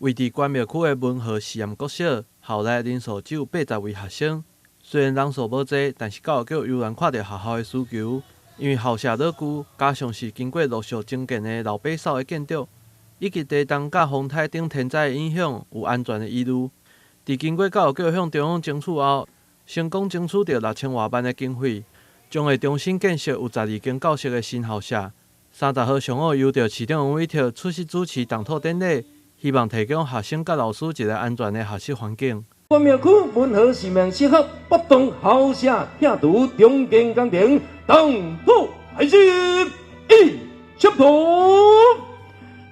位佇關廟區的文和實驗國小，校內人數只有80位學生。雖然人數無濟，但是教育局猶原看著學校的需求，因為校舍老舊，加上是經過陸續增建的老白掃的建築，以及地動佮風颱等天災的影響，有安全的疑慮。佇經過教育局向中央爭取後，成功爭取著6000外萬的經費，將會重新建設有12間教室的新校舍。30號上午，由著市長委託出席主持動土典禮，希望提供學生佮老師一个安全的學習環境。關廟區文和實驗小學北棟校舍拆除重建工程動土開始，一出土，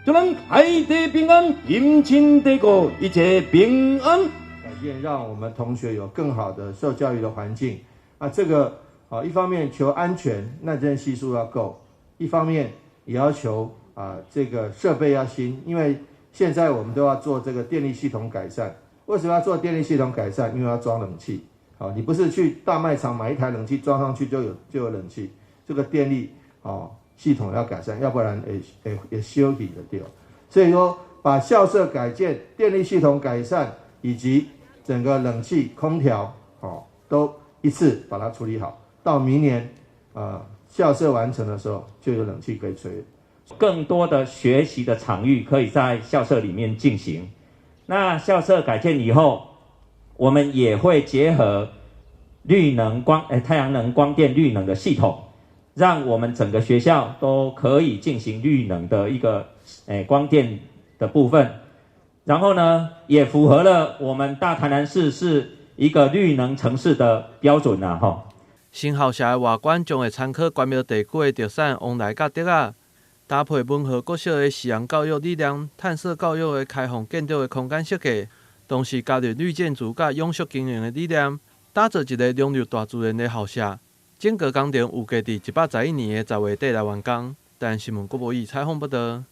祝咱海地平安，金錢地過，一切平安。改建讓我們同學有更好的受教育的環境。啊，這個啊，一方面求安全，耐震係數要夠；一方面也要求啊，這個設備要新，因為現在我們都要做這個電力系統改善。為什麼要做電力系統改善？因為要裝冷氣。好，你不是去大賣場買一台冷氣裝上去就有冷氣。這個電力哦系統要改善，要不然會燒起就對。所以說，把校舍改建、電力系統改善以及整個冷氣、空調，哦，都一次把它處理好。到明年，校舍完成的時候，就有冷氣可以吹。更多的學習的場域可以在校舍裡面進行。那校舍改建以後，我們也會結合綠能光，太陽能光電綠能的系統，讓我們整個學校都可以進行綠能的一個光電的部分。然後呢，也符合了我們大台南市是一個綠能城市的標準啦，吼。新校舍的外觀將會參考關廟地區的特產旺來佮竹仔，搭配文和國小的實驗教育理念、探索教育的開放建築的空間設計，同時加入綠建築佮永續經營的理念，打造一个融入大自然的校舍。整個工程預計佇111年的10月底來完工。台灣新聞郭博義採訪報導。